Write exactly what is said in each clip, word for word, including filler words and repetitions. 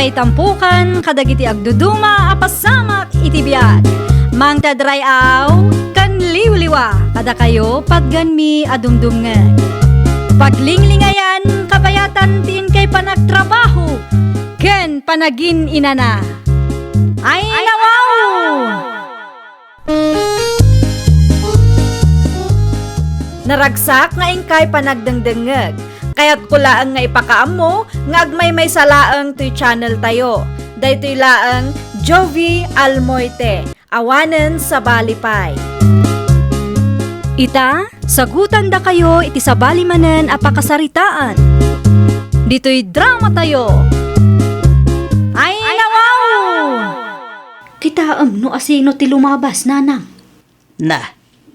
Maitampukan kadagiti agduduma a pasamak iti biag. Mangted ray-aw ken liwliwa kadakayo patgenmi a dumdumngeg. Paglinglingayan, kabayatan ti inkay panagtrabaho ken panagin-inana. Ay, nawaw! Naragsak nga inkay panagdengdengngeg. Kayatko laeng nga ipakaammo nga agmaymaysa laeng toy channel tayo. Daytoy laeng Jovie Almoite, awanen sabali pay. Ita, sagutandakayo iti sabali manen a pakasaritaan. Ditoy drama tayo. Ay, nawaw! Kitaem no asino ti lumabas, nanang. Na,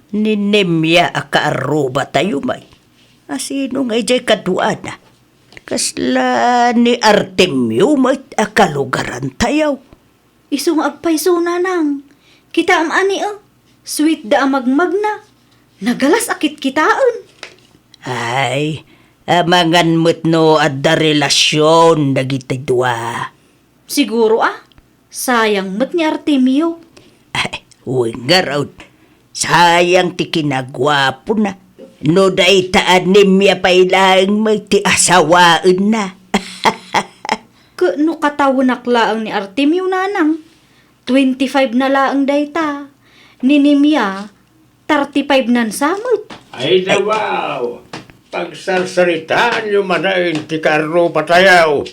ni Nemia a kaarrubatayo met. Asino nga idiay kaduana? Kasla ni Artemio met a kalugarantayo. Isu nga agpayso, nanang. Kitaem ani, eh. Sweet da a magmagna. Nagalas a kitkitaen. Ay, amangan met no adda relasion dagiti dua. Siguro a, sayang met ni Artemio. Ay, wen ngarud, sayang ti kinaguapona. No dayta a Nemia pay laeng met ti asawaenna. Ket no katawenak laeng ni Artemio, nanang, twenty-five na laeng dayta. Ni Nemia, thirty-five nan sa met. Ay, nawaw! Pagsarsaritaanyo manen ti kaarrubatayo.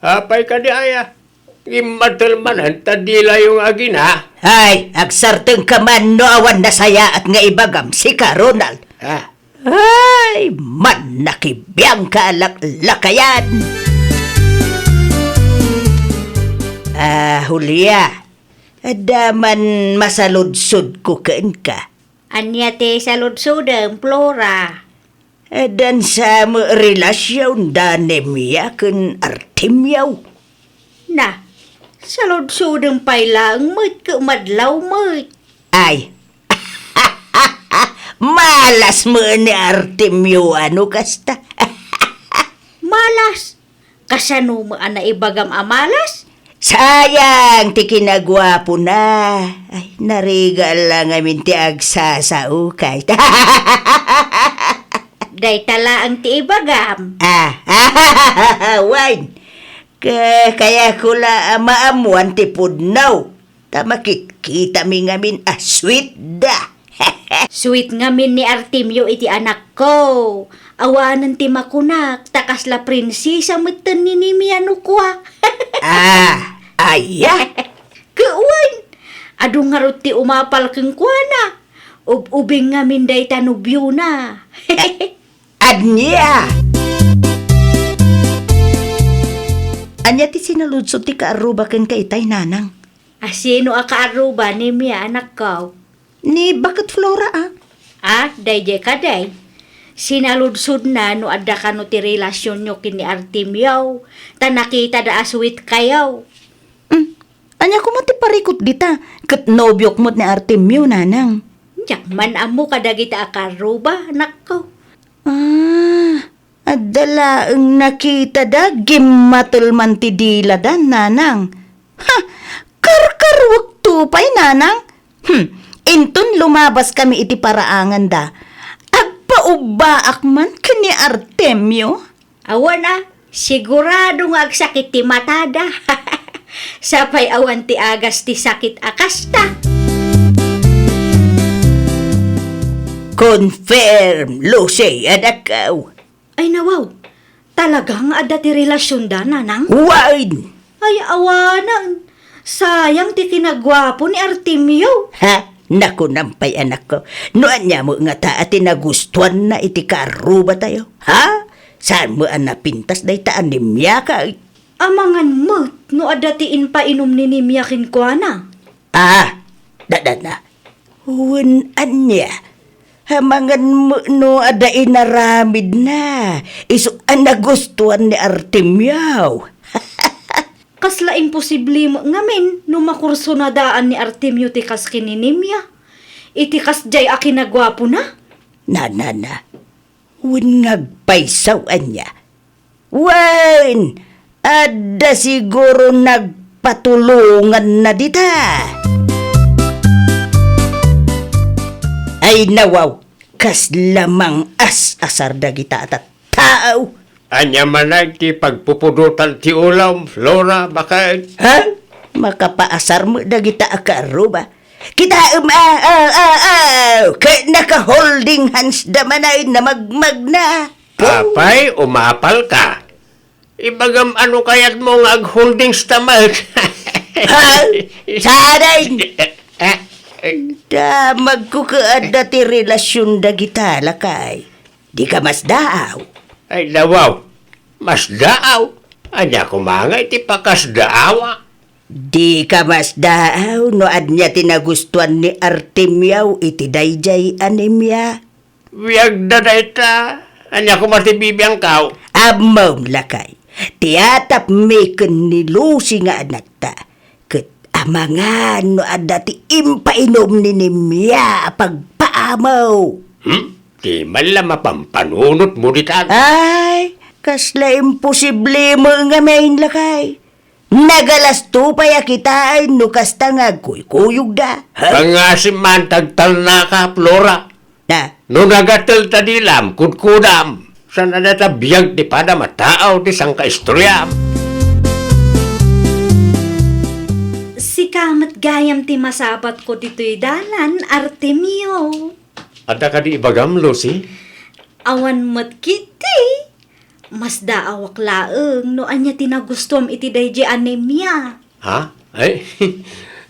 Apay kadi aya? Gimmatel manen ta dilayo nga agina? Ay, agsartengka man no awan nasayaat nga ibagam, sika, Ronald. Ah. Ay, mannakibiangka a laklakayan! Ah, Julia, adda man masaludsodko kenka. Ania ti saludsodem, Flora? Addan sa met relasion da Nemia ken Artemio. Na, saludsodem pay laeng met ket madlaw met. Ay, malas met ni Artemio a no kasta. Malas? Kasano met a naibagam a malas? Sayang ti kinaguapona. Ay, narigat la ngamin ti agsasaokay. Dayta laeng ti ibagam. Ah, wen. Ka-, kayatko la a maammoan ti pudno. Ta makitkitami ngamin a sweet da. Sweet ngamin ni Artemio iti anakko. Awanen ti makunak, ta kasla prinsesa metten ni Nemia no kua. Ah, aya? Ket wen, adu ngarud ti umapal kenkuana. Ub-ubing ngamin dayta nobiona. Ania? Ania ti sinaludsod ti kaarruba kenka itay, nanang? Asino a kaarruba, Nemia, anakko? Ni baket Flora, a. A, daydiay kadi. Sinaludsodna no adda kano ti relasionyo ken ni Artemio, ta nakitada a sweet kayo. Mm. Ania koma ti parikut dita? Ket nobiok met ni Artemio, nanang. Diak man ammo kadagita a kaarruba, anakko. Ah, adda laeng nakitada, gimmatel man ti dilada, nanang. Ha! Karkaruekto pay, nanang. Hmm, inton lumabaskami iti paraanganda, agpaubbaak man ken ni Artemio. Awan a, sigurado nga agsakit ti matada. Sapay awan ti agas ti sakit a kasta. Confirm, Lucy, anakko. Ay, nawaw. Talaga nga adda ti relasionda, nanang? Wen! Ay, awanen. Sayang ti kinaguapo ni Artemio. Ha? Nakunam pay, anakko. No ania met ngata a ti nagustuanna iti kaarrubatayo? Ha? Saan met a napintas dayta a Nemia kay? Amangan met no adda ti impainom ni Nemia kenkuana. Ah, dadana. Wen ania? Amangan met no adda inaramidna. Isu a nagustuan ni Artemio. Kasla imposible met ngamin no makursunadaan ni Artemio ti kas ken ni Nemia. Iti kasdiay a kinaguapona? Na, na, na. Wen nga agpayso ania? Wen! Adda siguro nagpatulonganna dita. Ay nawaw, kasla mang-as-asar dagita a tattao. Ania man ti pagpupudotan ti ulam, Flora, baket? Ha? Makapaasar met dagita a kaarruba. Kitaem a, a, a, a, ket naka-holding hands da man ay namagmagna. Apay, umapal ka. Ibagam ano kayatmo nga ag-holdings ta met. Ha? Saray! Eh, eh, eh. Damagko ket adda ti relasyon dagita, lakay. Dika masdaaw. Ay, nawaw. Masdaaw? Ania koma nga iti pakasdaawa? Dika masdaaw no ania ti nagustuan ni Artemio iti daydiay anemia. Biagda dayta. Ania koma ti bibiangkaw? Ammom, lakay. Ti atapmi ken ni Lucy nga anakta. Ket amangan no adda ti impainum ni Nemia a pagpaamaw. Hmm? Di man la mapampanunotmo ditan. Ay, kasla imposible met ngamin, lakay. Nagalasto pay a kitaen no kasta nga agkuykuyogda. Ha? Pangasim man ti agtalnaka, Flora. Na? No nagatel ta dilam, kudkudam. Saan a dayta biag ti padam a tao ti sangkaistoriam? Sika met gayam ti masabatko ditoy dalan, Artemio. Adda kadi ibagam, Lucy? Awan met ketdi. Masdaawak laeng no ania ti nagustuam iti daydiay anemia. Ha? Ay,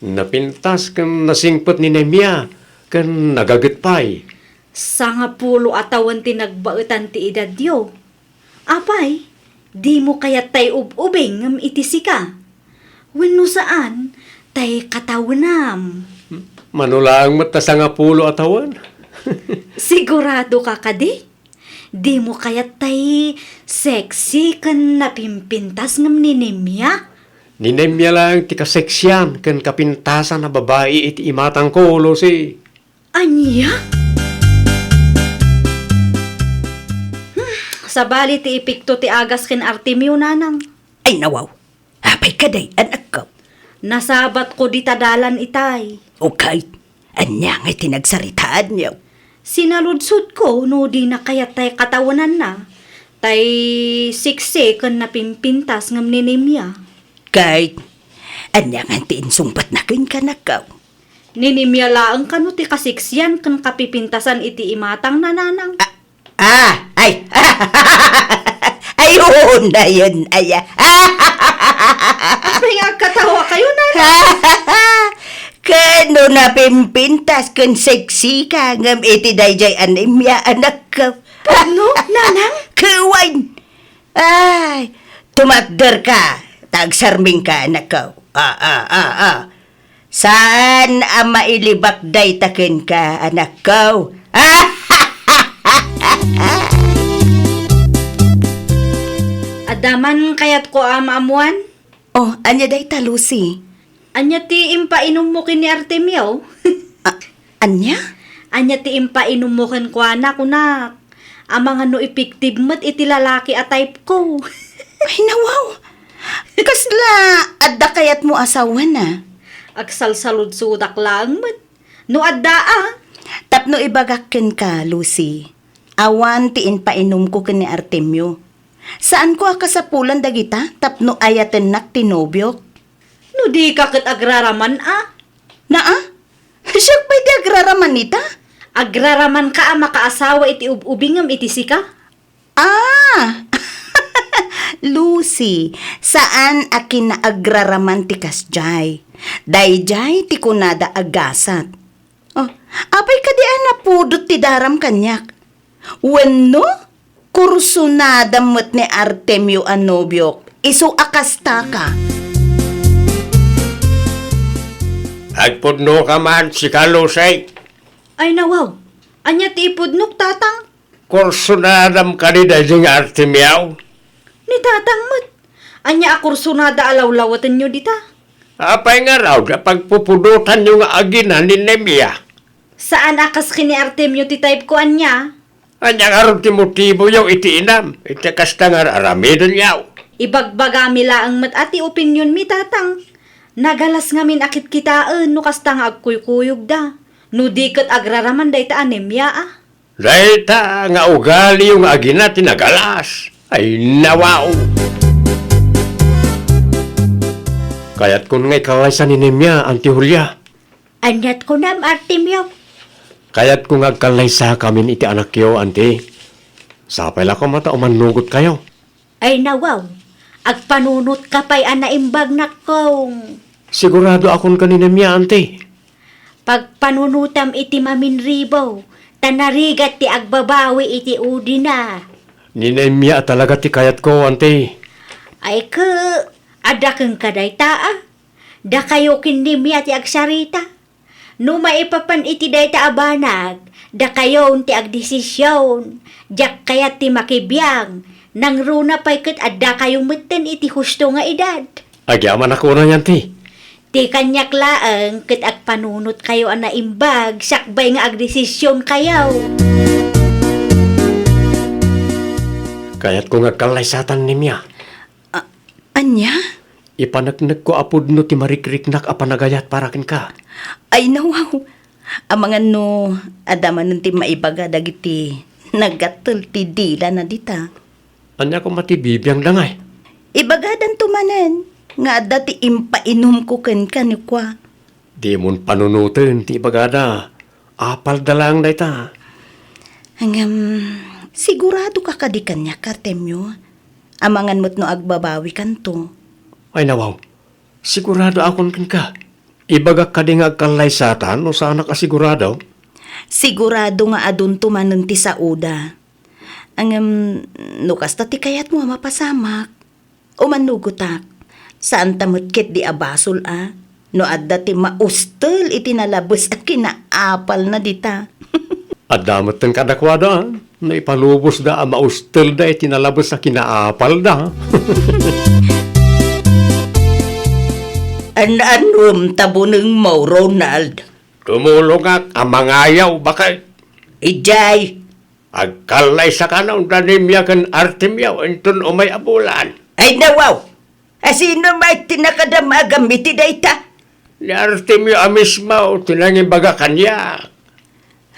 napintas ken nasingpet ni Nemia, ken nagaget pay. Sangapulo a tawen ti nagbaetan ti edadyo. Apay, dimo kayat tay ub-ubing ngem iti sika? Wenno saan, tay katawenam? Mano laeng met ta sangapulo a tawen? Siguradoka kadi? Dimo kayat tay sexy ken napimpintas ngem ni Nemia? Ni Nemia laeng ti kaseksian ken kapintasan a babai iti imatangko, Lucy. Ania? Hmm, sabali ti epekto ti agas ken Artemio, nanang. Ay, nawaw. Apay kadi, anakko? Nasabatko dita dalan itay. Okay. Ania ngay ti nagsaritaanyo? Sinaludsodko no dina kayat tay katawenanna, tay siksi ken napimpintas ngem ni Nemia. Kay, ania ngay ti insungbatna kenka, anakko? Ni Nemia laeng kano ti kasiksian ken kapipintasan iti imatangna, nanang. Ah, Ah, ay. Ay, oo, na yun, ay, ah. Apay nga agkatawa kayo, nanang? Ken no napimpintas ken sexy ka ngem iti daydiay anemia, anakko. Pudno, nanang? Kuwan. Ay, tumakder ka. Tagsarming ka, anakko. Ah, ah, ah, ah. Saan a mailibak dayta kenka, anakko? Adda man kayatko a maammuan? Oh, ania dayta, Lucy? Ania ti impainummo ken ni Artemio? A-, ania? Ania ti impainummo kenkuana, kunak? Amangan no effective met iti lalaki a type ko. Ay, nawaw! Kasla adda kayatmo a sawen a? Agsalsaludsodak laeng met. No adda a? Tapno ibagak kenka, Lucy, awan ti impainumko ken ni Artemio. Saanko a kasapulan dagita tapno ayatennak ti nobiok. No dika ket agraraman a? Naa? Siak pay ti agraraman ita? Agraramanka a makaasawa iti ub-ubingem iti sika? Ah! Lucy, saan a kinaagraraman ti kasjay. Dayjay ti kunada a gasat. Oh, apay kadi a napudot ti daram kaniak? Wenno, kursonadam met ni Artemio a nobiok, isu a kastaka. Agpudnoka man, sika, Lucy. Ay, nawaw. Ania ti ipudnok, Tatang? Kursonadam kadi daydi nga Artemio? Ni Tatang met. Ania a kursonada a lawlawatenyo dita? Apay ngarud a pagpupudotanyo nga agina ni Nemia? Saan a kas ken ni Artemio ti type ko, ania? Ania ngarud ti motiboyo iti inam iti kasta nga ar-aramidenyo? Ibagbagami laeng met a ti opinionmi, Tatang. Nagalas ngamin a kitkitaen no kasta nga agkuykuyogda. No di ket agraraman dayta a nemia a. Dayta nga ugaliyo nga agina ti nagalas. Ay, nawaw! Kayatkon nga ikallaysa ni Nemia, Anti Julia. Aniat kunam, Artemio? Kayatko nga agkallaysakamin iti anakyo, Anti. Sapay la koma ta umannugotkayo. Ay, nawaw, agpanunotka pay a naimbag, nakkong. Sigurado akon ken ni Nemia, Anti. Pagpanunotam iti maminribo, ta narigat ti agbabawi iti udina. Ni Nemia a talaga ti kayatko, Anti. Ay, ke, adda kenka dayta, a? Dakayo ken ni Nemia ti agsarita. No maipapan iti dayta a banag, dakayon ti agdesision. Diak kayat ti makibiang, nangruna pay ket addakayo metten iti husto nga edad. Agyamanak unay, Anti. Ti kaniak laeng ket agpanunotkayo a naimbag sakbay nga agdesisionkayo. Kayatko nga agkallaysatan, Nemia. A-, ania? Ipaneknekko a pudno ti marikriknak a panagayat para kenka. Ay, nawaw. Amangan no adda manen ti maibaga dagiti naggatel ti dilana dita. Ania koma ti bibiangda ngay? Ibagadanto manen nga adda ti impainomko kenka ni kua. Dimon panunoten ti ibagada. Apalda laeng dayta. Ngem, siguradoka kadi kaniak, Artemio? Amangan met no agbabawikanto. Ay, nawaw. Sigurado akon kenka. Ibagak kadi nga agkallaysatan no saanak a sigurado? Sigurado nga adunto manen ti saoda. Ngem, no kasta ti kayatmo a mapasamak, umannugotak. Saanta met ketdi a basol a no adda ti maustel iti nalabes a kinaapalna dita. Adda metten kadakuada, no ipalubosda a maustelda iti nalabes a kinaapalda. An-anuem ta bunengmo, Ronald? Tumulongak a mangayaw, baket. Idiay, agkallaysaka no da Nemia ken Artemio inton umay a bulan. Ay, nawaw! Asino met ti nakadamagam iti dayta? Ni Artemio a mismo ti nangibaga kaniak.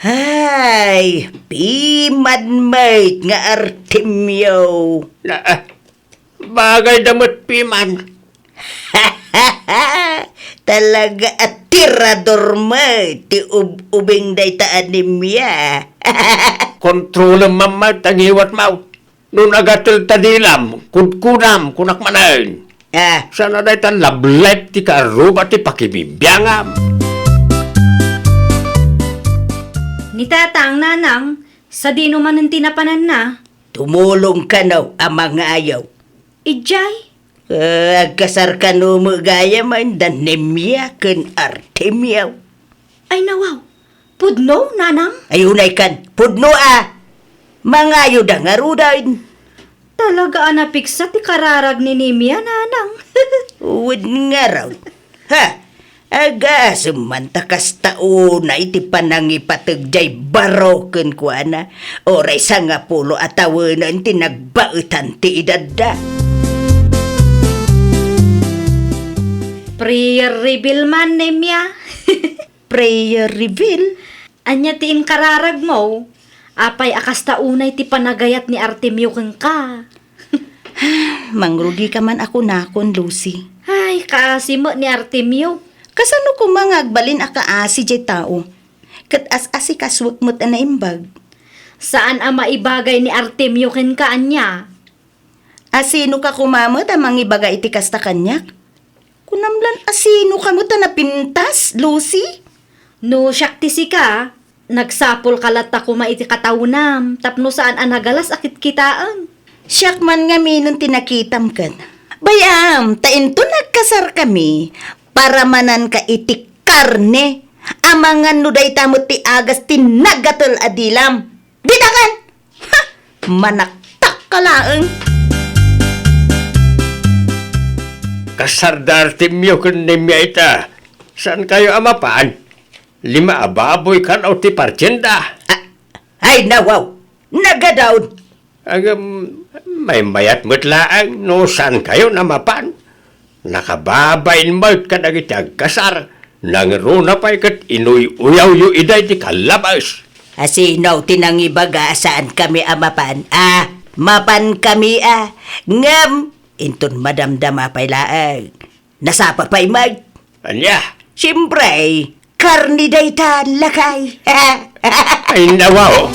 Ay, piman met nga Artemio. Na, ah, bagayda met piman. Talaga a tirador met ti ub-, ubing dayta a Nemia. Kontrolem man met ta ngiwatmo. No nagatel ta dilam, kudkudam, kunak manen. Ah. Saan a dayta love life ti kaarruba ti pakibibiangam? Ni Tatang, Nanang, sadino manen ti napananna? Tumulong kano a mangayaw. Idiay? Ah, agkasar kano met gayam da Nemia ken Artemio. Ay, nawaw. Pudno, Nanang? Ay, unay kan. Pudno a. Mangayoda ngaruden. Talaga a napigsa ti kararag ni Nemia, Nanang. Wen ngarud. Ha? Agasem man ta kasta unay ti panangipateg diay baro kenkuana. Uray sangapulo a tawenen ti nagbaetan ti edadda. Prayer reveal man, Nemia. Prayer reveal? Ania ti inkararagmo? Apay a kasta unay ti panagayat ni Artemio kenka? Mangrugika man a kunakon, Lucy. Ay, kaasi met ni Artemio. Kasano koma nga agbalin a kaasi diay tao? Ket as-asikasuek met a naimbag. Saan a maibagay ni Artemio kenka, ania? Asinoka koma met a mangibaga iti kasta kaniak? Kunam lan, asinoka met a napintas, Lucy? No siak ti sika, nagsapulka latta koma iti kataonam tapno saan a nagalas a kitkitaen. Siak man ngaminen ti nakitam ken. Bay-am, ta inton agkasarkami, paramananka iti karne, amangan no dayta met ti agas ti nagatel a dilam. Dita ken! Ha! Manaktakka laeng! Kasar da Artemio ken Nemia ita. Saankayo a mapan? Lima a baboy kano ti partienda. A-, ay, nawaw! Nagadaon! Ngem, maymayat met laeng no saankayon a mapan. Nakababain met kadagiti agkasar, nangruna pay ket inuy-uyawyo ida iti kallabes. A sino ti nangibaga a saankami a mapan? A, mapankami a. Ngem, inton madamdama pay laeng, nasapa pay met. Ania? Siempre, karne dayta, lakay. Ay, nawaw.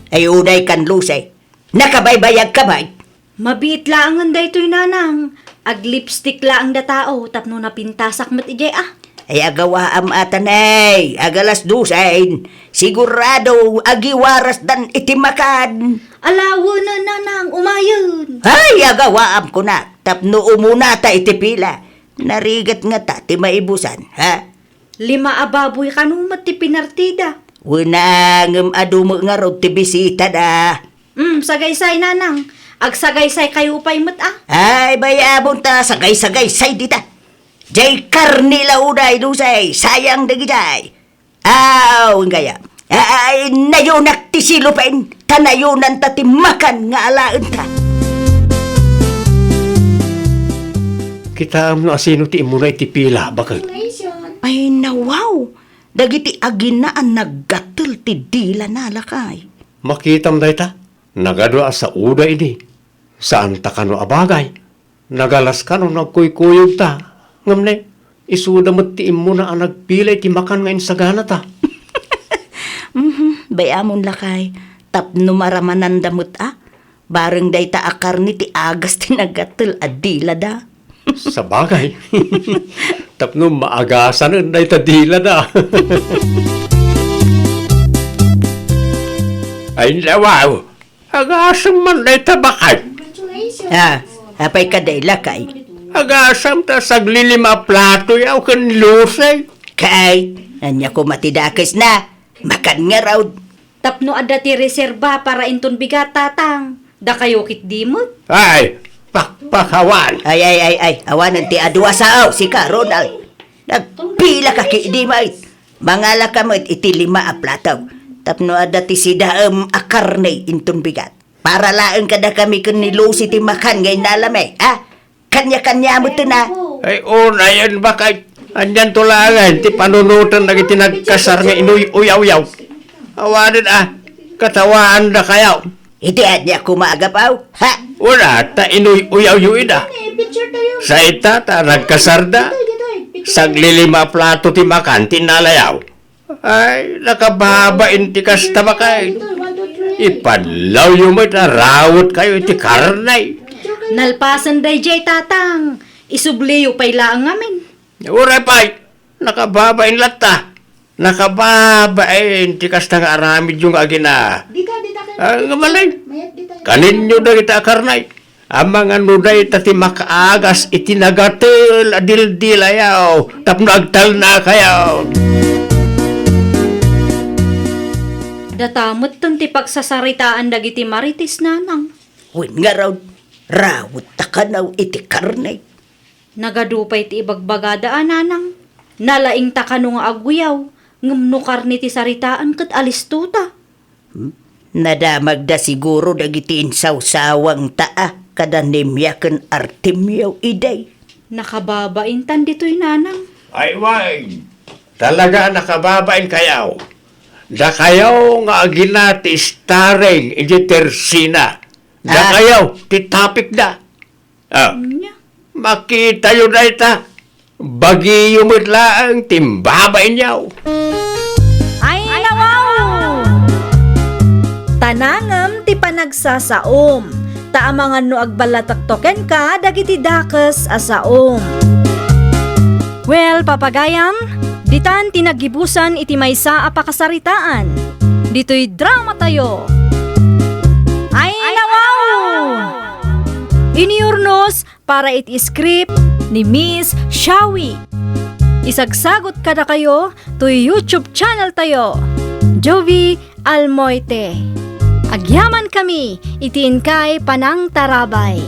Ay, unay kan Lucy. Nakabaybayag ka met. Mabiit laengen daytoy, nanang. Ag-lipstick laeng da tao tapno napintasak met idiay, a. Ay, agawaam ata, nay. Ag-alas dosen. Sigurado, agiwarasdan iti makan. Ala, wen, nanang, umayen. Ay, agawaam, kunak. Tapno umunata iti pila. Narigat ngata ti maibusan, ha? Lima a baboy kano met ti pinartida. Wen, ngem adu met ngarud ti bisitada. Mm, sagaysay, nanang. Agsagaysaykayo pay met, a. Ay, bay-amon ta sagaysagaysay dita. Jay karne la unay, Lucy, sayang dagijay. Aw, inggaya. Ay, nayonak ti silopen, ta nayonanta ti makan nga alaenta. Kitaem no asino ti immuna iti pila, baket. Ay, nawaw! Dagiti agina a naggatel ti dilana, lakay. Makitam dayta? Nagadu a saoda idi. Saanta kano a bagay. Nagalas kano no agkuykuyogta. Ngem ne, isuda met ti immuna a nagpila iti makan nga insaganata. Mhm, bay-amon, lakay. Tapno maramananda met, a. Bareng dayta a karne ti agas ti naggatel a dilada. Sabagay. Tapno maagasanen dayta dilada. Ay, nawaw. Agasem man dayta, baket. A, apay kadi, lakay? Agasem ta saglilima a plato yaw ken Lucy. Kay, ania koma ti dakesna? Makan ngarud. Tapno adda ti reserba para inton bigat, tatang. Dakayo ketdi met. Ay, pakpakawan. Ay, ay, ay, ay. Awanen ti adu a sao, sika, Ronald. Nagpila ka ketdi met. Mangala ka met iti lima a plato. Tapno adda ti sidaem a karne inton bigat. Para laeng kadakami ken ni Lucy ti makan nga innalami, a? Kanya-kanya met ten, a. Ay, unayen, baket. Anianto laengen ti panunoten dagiti nagkasar nga inuy-uyawyaw. Awanen, a. Katawaandakayo. Iti ania koma a gapu, ha? Wen, ta inuy-uyawyo ida. Sa ita ta nagkasarda. Saglilima a plato ti makan ti innalayo. Ay, nakababain ti kasta, baket. Ipadlawyo met a rawetkayo iti karne. Nalpasen daydiay, tatang. Isubliyo pay laeng ngamin. Uray pay, nakababain latta. Nakababain ti kasta nga aramidyo nga agina. Dita, dita kayo. Ah, nga malay. Mayat dita. Kaninyo dagita a karne. Amangan no dayta ti makaagas iti nagatel a dildilayo tapno agtalnakayo. Data metten ti pagsasaritaan dagiti Marites, nanang. Wen ngarud, rawetta kano iti karne. Nagadu pay ti ibagbagada a, nanang. Nalaingta kano nga aguyaw, ngem no karne ti saritaan ket alistota. Hmm? Nadamagda siguro dagiti insawsawangta a kada Nemia ken Artemio idi. Nakababaintan ditoy, nanang. Ay, wen. Talaga a nakababainkayo. Dakayo nga agina ti starring iti tersina. Ah. Dakayo ti topicda. Ah, nya, makitayo dayta. Bagiyo met laeng ti imbabainyo. Ay, nawaw! Tanangem ti panagsasaom, ta amangan no agballatekto kenka dagiti dakes a saom. Well, papagayam, ditan ti naggibusan iti maysa a pakasaritaan. Ditoy dramatayo. Ay, nawaw! Inurnos para iti script ni Miss Shawi. Isagsagot kadakayo toy YouTube channel tayo, Jovie Almoite. Agyamankami iti inkay panangtarabay.